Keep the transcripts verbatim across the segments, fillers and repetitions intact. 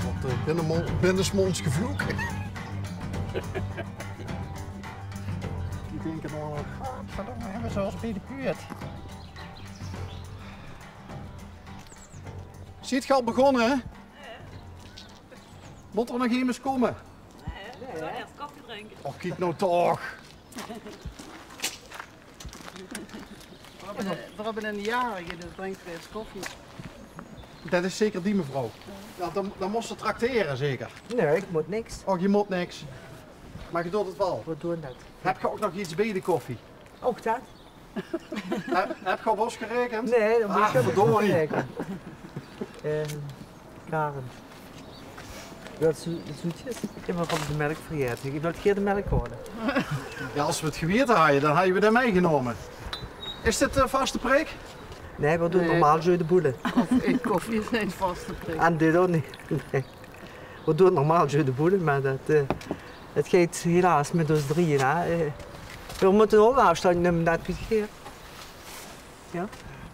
Wat, eh, binnemo-, binnensmonds gevloek. Die dinke dan: "Godverdomme, höbbe ze ós bie de puut." Zeet geer al begós? Mót d'r nog emes kómme? Nae, veer gaon ieërs koffie drinke. Och, kiek noe toch. Veer höbbe, veer höbbe eine jarige, dus drinke veer ieërs koffie. Det is zeker die mevrouw. Jao, dan, dan mós se traktere, zeker? Nae, ich mót niks. Och, geer mót niks. Mer geer doot 't waal. Veer doon det. Höb geer ouch nog get bie de koffie? Ouch det. Höb, höb geer op ós gerekend? Nae, det mót ich verdorie. Ach, geer höb op mich gerekend. Eh, Karen. Jao, det zoe-, det zoetjes. Ich höb de mèlk vergaete. Ich wil geer de mèlk haole. Jao, es v'r 't gewete hadde, dan hadde v'r det mitgenómme. Is dit de vaste prik? Nae, v'r doon normaal jeu de boule. Koffie, koffie is gein vaste prik. En dit ouch neet. Nae. V'r doon normaal jeu de boule, mer det, eh, det geit helaas mit ós drieje, hè. Eh, v'r mótte ouch aafstandj numme, det weit geer. Jao.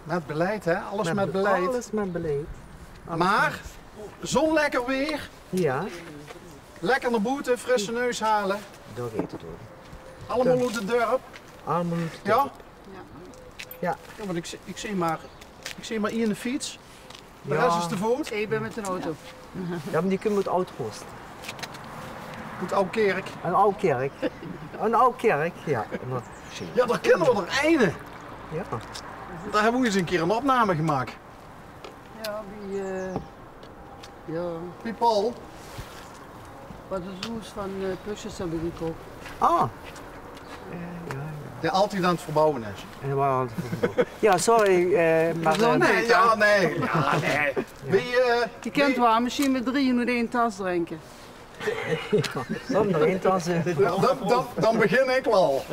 Mit beleid, hè? Alles mit beleid. Alles mit beleid. Mer zoe'n lekker waer. Jao. Lekker nao boete, frisse neus haole. Dao geit 't euver. Allemaol oet 't dörp. Allemaol oet 't dörp. Jao? Jao. Jao, want ich, ich zeen mer, ich zeen mer eine fiets. De res is te voot. Ich bön mit de auto. Jao, mer die kómme oet Oud-Horst. Oet Oudkerk. Ein Oudkerk. Ein Oudkerk, jao. Jao, dao kinne v'r d'r eine. Jao. Dao höbbe v'r ins ein kieër ein opname gemaak. Jao, bie, eh, jao. Bie Paul. Wat 't hoes van, eh, Pusjes höbbe gekoch. Ah. Eh, jao, jao. Dae altied aan 't verbouwe is. Jao, sorry, eh, mer, eh, nae, jao, nae. Wie, eh, die kint waal, mesjien mit drieje oet ein tas drinke. Zónger ein tas, eh. Dan, dan, dan begin ich waal.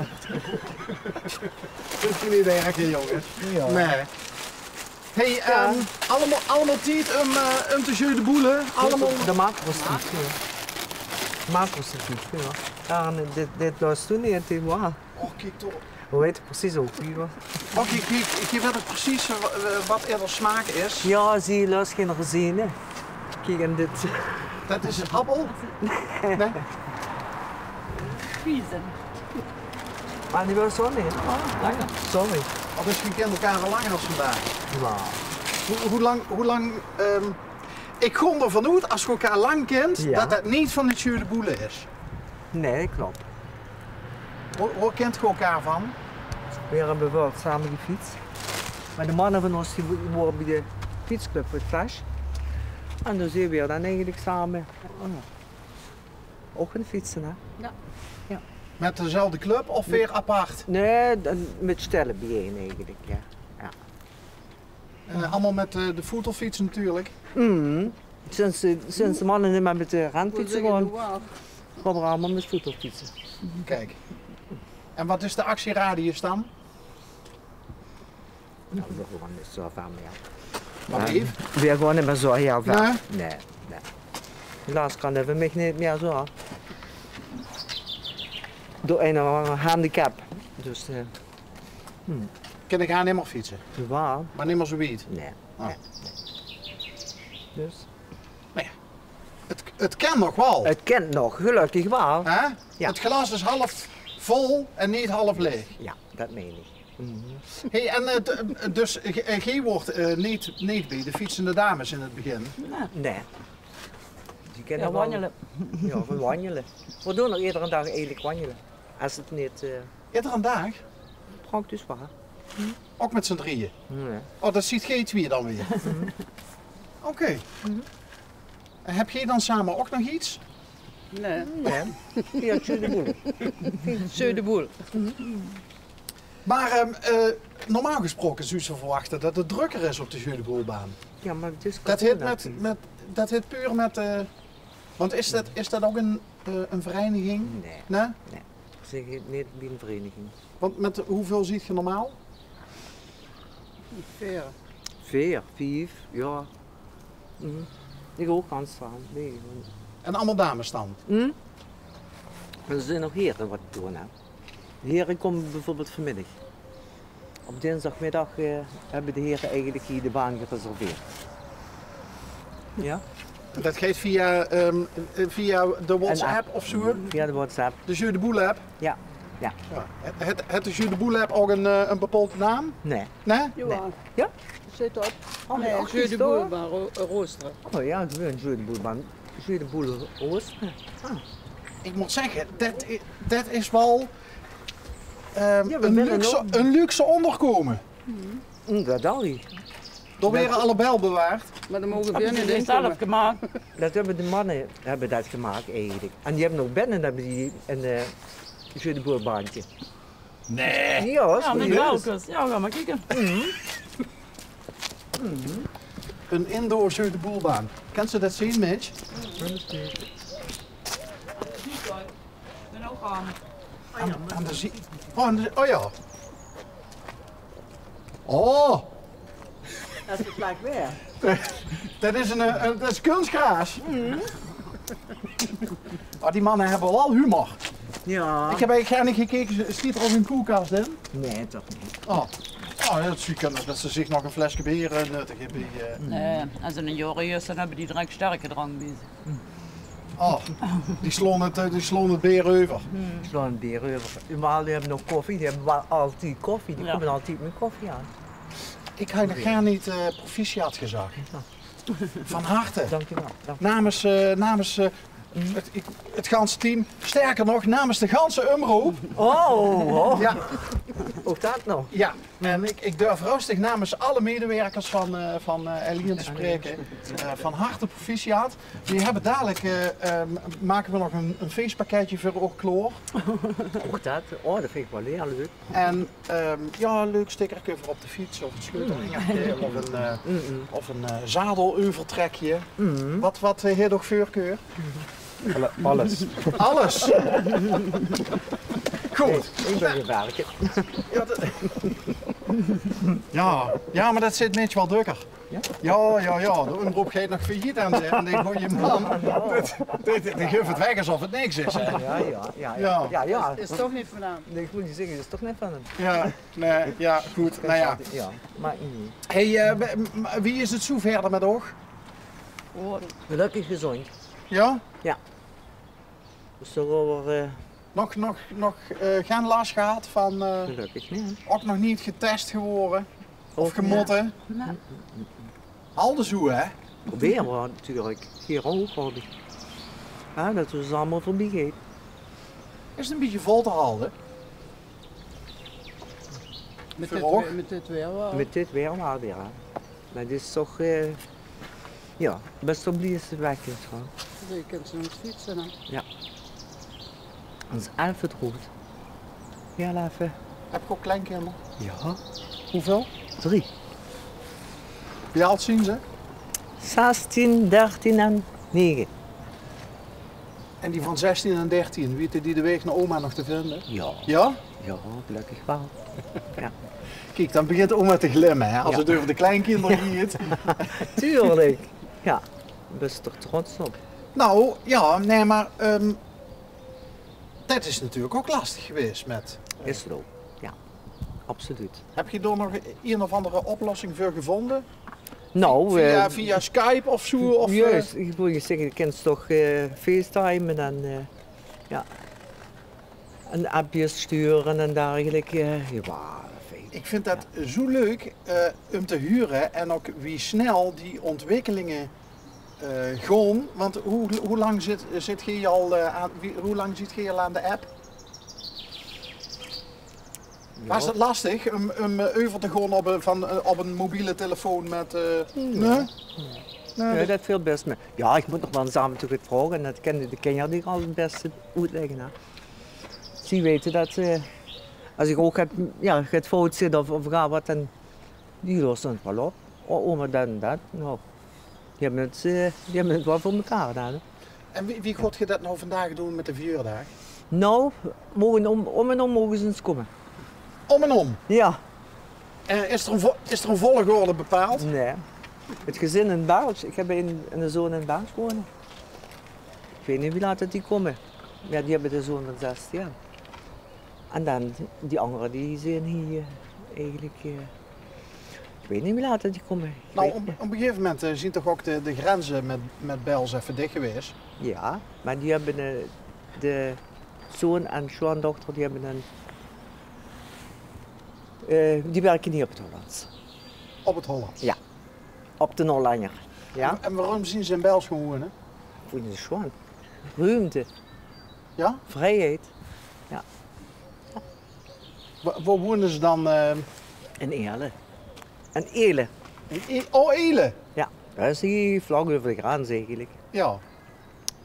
Zit geer neet erg, hè, jónges? Jao. Nae. Hey, ehm, allemaol, allemaol tied óm, eh, óm te jeu de boule? Allemaol. De macrostied, jao. Macrostied, jao. Jao, en dit, dit luister toen neet, hè, waor. Och, kiek toch. Veer weite precies ouch wie, huur. Och, kiek, kiek, geer weit ouch precies, eh, wa-, eh, wat eder smaak is. Jao, zie, luister gein rozijne. Kiek, en dit. Det is appel? Nae. Nae? Vieze. Ah, die waas zo neet. Ah, lekker. Sorry. Of is, geer kint elkaar al langer es vandaag? Jao. Wie, wie lang, wie lang, ehm, ich gaon d'r van oet, es geer elkaar lang kint, jao, det det neet van de jeu de boule is. Nae, klop. Wo, wo kint geer elkaar van? Veer höbbe waal same gefiets. Mer de manne van ós, die wo-, wore bie de fietsclub 't Flash. En dao zeen veer dan eigelik same, eh, ouch gaon fietse, hè? Jao. Jao. Mit dezelfde club of weer apart? Nae, dan mit stelle bie-ein eigelik, jao. Jao. Eh, allemaol mit, eh, de voetelfiets natuurlik. Mhm. Sinds de, sinds de manne neet mie mit de renfietse gaon, gaon v'r allemaol mit voetelfietse. Kiek. En wat is de actieradius dan? Noe, v'r gaon neet zo ver mieë. Mer, eh, veer gaon neet mie zo hiel ver. Nae? Nae, nae. Helaas kan det veur mich neet mie zo. Door ein of anger handicap. Dus, eh, Hm. Kin ich aan nimmer fietse? Jawel. Mer nimmer zo wied? Nae. Ah. Nae, nae. Dus? Mer jao, 't, 't kin nog waal. 't Kin nog, gelökkig waal. Hè? Jao. 't Glaas is half vol en neet half laeg. Jao, det mein ich. Mhm. Hey, en, eh, d-, eh, dus, eh, geer waort, eh, neet, neet bie de fietsende dames in 't begin? Nae. Nae. Die kinne waal wanjele. Jao, v'r wanjele. V'r doon nog edere daag eigelik wanjele. Es 't neet, eh, Edere daag? Praktisch waal. Ouch mit z'n drieje? Jao. Oh, det zeet geer twieë dan weer. Oké. En höb geer dan same ouch nog get? Nae. Nae. Via Jeu de Boule. Jeu de Boule. Mer, ehm, eh, normaal gesproke zouws se verwachte det 't drökker is op de Jeu de Boule-baan. Jao, mer 't is... Det haet mit, mit, det haet puur mit, eh, want is det, is det ouch ein, eh, ein vereiniging? Nae. Nae? Nae. Zeen neet bie ein vereiniging. Want mit wieväöl zeet geer normaal? Veer. Veer, vief, jao. Mhm. Ich ouch gans same. Nae, gewoon. En allemaol dames dan? Mhm. Mer d'r zeen nog hiere wat doon, hè. Hiere kómme bieveurbeeld vanmiddig. Dinsdagmiddag, eh, höbbe de here eigelik hie de baan gereserveerd. Ja? Dat geit via, ehm, via de WhatsApp of zoe? Via de WhatsApp. De Jeu de Boule app? Ja. Ja. Ja. Het, het, het de Jeu de Boule app ouch ein, eh, ein bepaolde naam? Nee. Nee? Jawel. Ja? Zit op. Oh, nee, jeu de boule, maar ro-, roosteren. Oh ja, gewoon jeu de boule, maar jeu de boule roosteren. Ah. Ik moet zeggen, dat i-, dat is wel, ehm, ja, we een willen luxe, ook een luxe onderkomen. Mm, dat al niet. Daar werden alle bel bewaard. Maar dan mogen we niet zelf gemaakt. Dat hebben de mannen hebben dat gemaakt eigenlijk. En die hebben nog binnen hebben die een, eh, jeu de boule baantje. Nee. Ja, ja, met serieus. Welkes? Ja, ga maar kijken. Een indoor jeu de boule baan. Kent ze dat zien, Mitch? Ben ook aan. Aan, aan de zie-, oh, aan de, oh ja. Oh. Dat is gelijk weer. Dat is een, eh, dat is kunstgras. Oh, die mannen hebben wel humor. Ja. Ik heb eigenlijk gar niet gekeken, stiet er ook een koelkast in? Nee, toch niet. Oh. Oh, ja, dat zie ik, dat ze zich nog een flesje beer, eh, nuttig hebben. Eh. Nee, als ze een jaren juist, dan hebben die direct sterke drank bij zich. Oh, die slaan het, eh, die slaan het beer over. Die slaan het beer over. Maar die hebben nog koffie, die hebben wel altijd koffie. Die komen altijd met koffie aan. Ik had nog gar niet, eh, proficiat gezag. Van harte. Dank u wel. Dank u. Namens, eh, namens, eh, het, ik, het ganse team. Sterker nog, namens de ganse Umroep. Oh, oh. Ja. Ook dat nog? Ja. En ik, ik durf rustig namens alle medewerkers van, eh, van, eh, Elien te spreken, eh, van harte proficiat. Die hebben dadelijk, eh, ehm, maken we nog een, een feestpakketje voor uch klaor. Ook dat? Oh, dat vind ik wel heel leuk. En, ehm, ja, een leuk stickerke voor op de fiets of een sleutelhengerke of een, eh, of een, eh, zadeleuvertrekje. Wat, wat, eh, heeft uch voorkeur? Alle-, alles. Alles. Goed. Ik ben gevaarlijk. Ja, dat, ja, ja, maar dat zit Mitch wel dukker. Ja? Ja, ja, ja. De Umroep geit nog failliet en, en die gooie man. Dat, dat, dat geeft het weg alsof het niks is, hè. Ja, ja, ja, ja. Ja. Ja, ja. Is toch niet van hem. Nee, ik moet niet zeggen, dat is toch net van hem. Ja, nee, ja, goed. Nou ja. Ja, maar niet. Hey, eh, w-, m-, wie is het zoe verder met uch? Gelukkig gezond. Ja? Ja. Dus toch wel weer, eh, nog, nog, nog, eh, geen last gehad van, eh, gelukkig niet. Ook nog niet getest geworden? Of gemotte? Nee. Alde zoe, hè? Proberen we natuurlijk. Hier ook al. Ja, dat we ze allemaal voorbij geven. Is het een beetje vol te houden? Met dit weer, met dit weer wel. Met dit weer wel weer, hè. Maar dit is toch, eh, ja, best wel blij is het weg is, hoor. Je kunt ze nog fietsen, hè? Ja. Dat is even goed. Ja, even. Heb je ook kleinkinder? Ja. Hoeveel? Drie. Wie oud zien ze? Zestien, dertien en negen. En die van zestien en dertien, weten die de weg naar oma nog te vinden? Ja. Ja? Ja, gelukkig wel. Ja. Kiek, dan begint oma te glimmen, hè, als het over de kleinkinder gaat. Tuurlijk. Ja, best toch trots op. Nou, ja, nee, maar, ehm, dat is natuurlijk ook lastig geweest met, eh, is het ook, ja. Absoluut. Heb je daar nog een of andere oplossing voor gevonden? Nou, via, eh, via Skype of zo? Of, eh, juist, ik wil je zeggen, je kunt toch, eh, FaceTime en dan, eh, ja. En appjes sturen en dergelijke. Ja, fijn. Ik vind dat zo leuk, eh, om te huren en ook wie snel die ontwikkelingen, eh, gaan. Want hoe, hoe lang zit, zit je al, eh, aan, wie, hoe lang zit je al aan de app? Ja. Was het lastig om, om, eh, over te gaan op een, van, eh, op een mobiele telefoon met, eh, nee? Nee. Nee, dat viel best mee. Ja, ik moet nog wel eens af en toe het vragen en dat kennen de kinderen die al het beste uitleggen, hè. Die weten dat, eh, als ik ook het, ja, het fout zit of, of ga wat, dan die lossen het wel op. O-, oma, dat en dat. Nou, die hebben het, eh, die hebben het wel voor elkaar gedaan, hè. En wie, wie gaat je dat nou vandaag doen met de verjaardag? Nou, mogen om, om en om mogen ze eens komen. Om en om? Ja. En is er een vo-, is er een volgorde bepaald? Nee. Het gezin in Baals, ik heb een, een zoon in Baals wonen. Ik weet niet wie laat dat die komen. Ja, die hebben de zoon van zestien. En dan die anderen, die zijn hier, Eigelik, eh, ich weit neet wie laat det die kómme. Ich weit neet. Noe, op, op ein gegaeve moment, eh, zeen toch ouch de, de grenze mit, mit Bels effe dich gewaes? Jao, mer die höbbe, eh, de zoon en sjoondochter, die höbbe ein, eh, die wirke hie op 't Hollands. Op 't Hollands? Jao, op d'n Hollander. Jao. En, en waorum zeen ze in Bels gaon wone? Vónje ze sjoon. Ruumde. Jao? Vrieheid. Jao. Wo, wo wone ze dan, eh? In Eele. In Eele. In E-, oh, Eele. Jao, det is hie vlak euver de grens eigelik. Jao.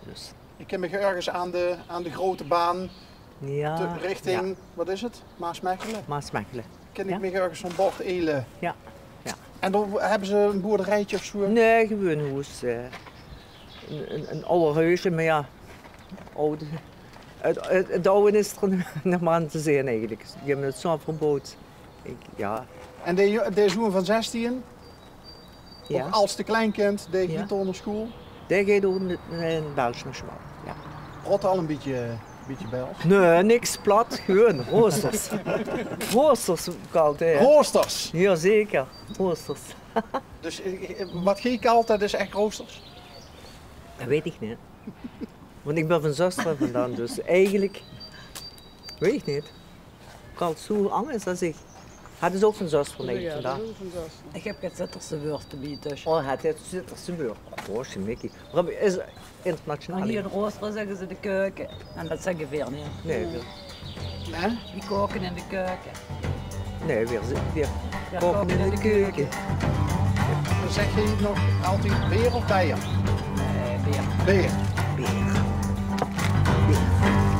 Dus. Ich kin mich örges aan de, aan de grote baan, jao, te-, richting, jao, waat is 't? Maasmechele? Maasmechele. Kin ich mich örges zo'n bord Eele. Jao. Jao. En dan höbbe ze ein boerderijtje of zoe? Nae, gewoon hoes, eh, ein, ein, ein awwer hoesje, mer jao, aw, 't, 't, 't awwe is d'r neet mieë aan te zeen eigelik. Die höbbe 't zo verbouwd. Ich, jao. En de jo-, de zoon van zestien? Jao. Of alste kleinkind, dae geit dao nao sjool? Dae geit dao mit, mit ein Bels nao sjool, jao. Praot al ein bietje, bietje Bels? Nae, niks plat, gewoon Roosters. Roosters kalt, hè. Roosters? Jao, zeker. Roosters. Dus, eh, eh, waat geej kalt, det is ech Roosters? Det weit ich neet. Want ich bön van Zöstere vandaan, dus eigelik weit ich neet. Kalt zoe angers es ich. Hae is ouch van Zöstere, dink ich, vandaan. Jao, det is ouch van Zöstere. Ich höb gein Zitterse wäörd te biede, dus. Oh, hae haet Zitterse wäörd. Oh, gosh, Mickey. Mer is internationaal. Mer hie in Roostere zègke ze de keuke. En det zègke veer neet. Nae, veer. Hè? Die kaoke in de keuke. Nae, veer zi-, veer kaoke in de keuke. Zègk geej nog altied beer of beier? Eh, beer. Beer. Beer. Beer.